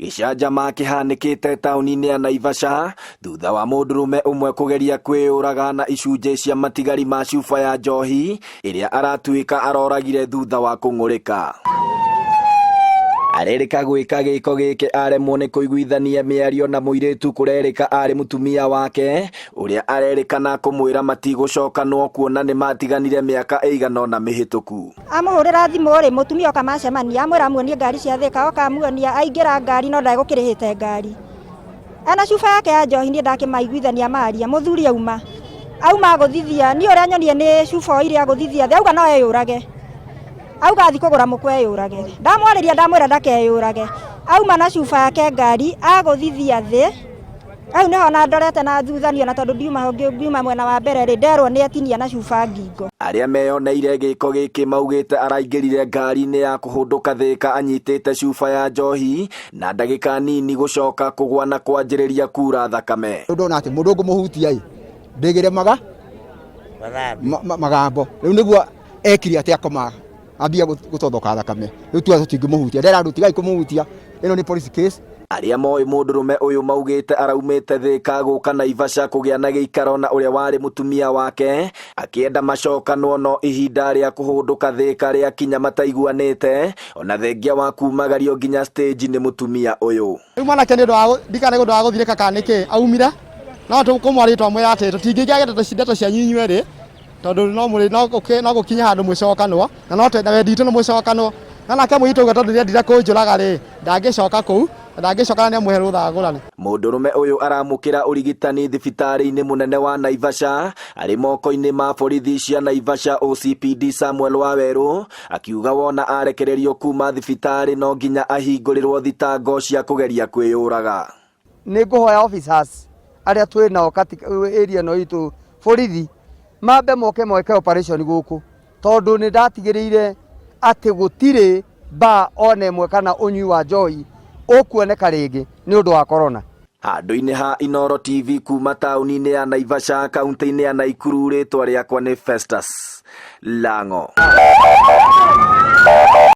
Gĩcanjama kĩhanĩkĩte taũni-inĩ ya Naivasha thutha wa mũndũrũme ũmwe kũgeria kwĩyũraga na icunjĩ cia matigari ma cuba ya njohi ĩrĩa aratuĩka aroragire thutha wa kũng'ũrĩka. Arerĩka gwĩka gĩko gĩkĩ aremwo nĩ kũiguithania mĩario na mũirĩtu kũrerĩka arĩ mũtumia wake ũrĩa arerĩkana kũmwĩra matigũcokanwo kuona nĩ matiganire mĩaka ĩigana ũna mĩhĩtũku. Amũhũrĩra thimũ rĩ, mũtumia oka macemania, amwĩra amuonie ngari cia Thĩka, oka amuonia, aingĩra ngari no ndegũkĩrĩhĩte ngari. Ena cuba yake ya njohi niĩ ndakĩmaiguithania maria, mũthuri auma, auma agũthithia, niĩ ũrĩa nyonire nĩ cuba oire agũthithia thĩ, auga no eyũrage. Auga athiĩ kũgũra mũkwa eyũrage. Ndamwarĩria ndamwĩra ndakeyũrage. Auma na cuba yake ngari, agũthithia thĩ, hau nĩho ona ndorete na thutha niĩ ona tondũ ndiuma ho ngiuma mwena wa mbere rĩ, nderwo nĩ etinia na cuba ngingo. Arĩa meyoneire gĩko gĩkĩ maugĩte araingĩrire ngari-inĩ ya kũhũndũka Thĩka anyitĩte cuba ya njohi na ndagĩka nini gũcoka kũgwa na kwanjĩrĩria kura thakame. Rĩu ndona atĩ mũndũ ũngũmũhutia ĩ ndĩgĩre maga magambo rĩu nĩguo ekire atĩ akoma ambia gũtothoka thakame rĩu tuga tũtingĩmũhutia ndera andũ tigai kũmũhutia ĩno nĩ police case. Arĩa moĩ mũndũrũme ũyũ maugĩte araumĩte Thĩka gũka Naivasha kũgĩa na gĩikaro na ũrĩa warĩ mũtumia wake akĩenda macokanwo no ihinda rĩa kũhũndũka Thĩka rĩakinya mataiguanĩte ona thengia wa kumagario nginya stage nĩ mũtumia ũyũ. Rĩu mwanake nĩ ũndũ wa ndikana nĩ ũndũ wa gũthirĩka kana nĩkĩ aumire no tũkũmwarĩria twamwĩra atĩ tũtingĩingĩra ndeto cianyu inyuerĩ tondũ no mũrĩ no gũkĩ no gũkinye handũ mwĩcokanwo na no twenda wendi witũ nĩ mwĩcokanwo no nake mũirĩtu auga tondũ nĩendire kũnjũraga rĩ ndangĩcoka kũu na ndangĩcoka na nĩamũhe rũtha agũrane. Mũndũrũme ũyũ aramũkĩra ũrigitani thibitarĩ-inĩ mũnene wa Naivasha arĩ moko-inĩ ma borithi cia Naivasha OCPD Samuel Wawerũ akiuga wona arekererio kuma thibitarĩ no nginya ahingũrĩrwo thitango cia kũgeria kwĩyũraga. Nĩ ngũhoya officers arĩa twĩ nao katika area ĩno itũ borithi mambe moke meke operation gũkũ tondũ nĩ ndatigĩrĩire atĩ gũtirĩ bar ona ĩmwe kana ũnyui wa njohi ũkuoneka rĩngĩ nĩ ũndũ wa corona. Handũ-inĩ ha Inooro TV kuma taũni-inĩ ya Naivasha kaunti-inĩ ya Naikuru rĩtwa rĩakwa nĩ Festus Lang'o.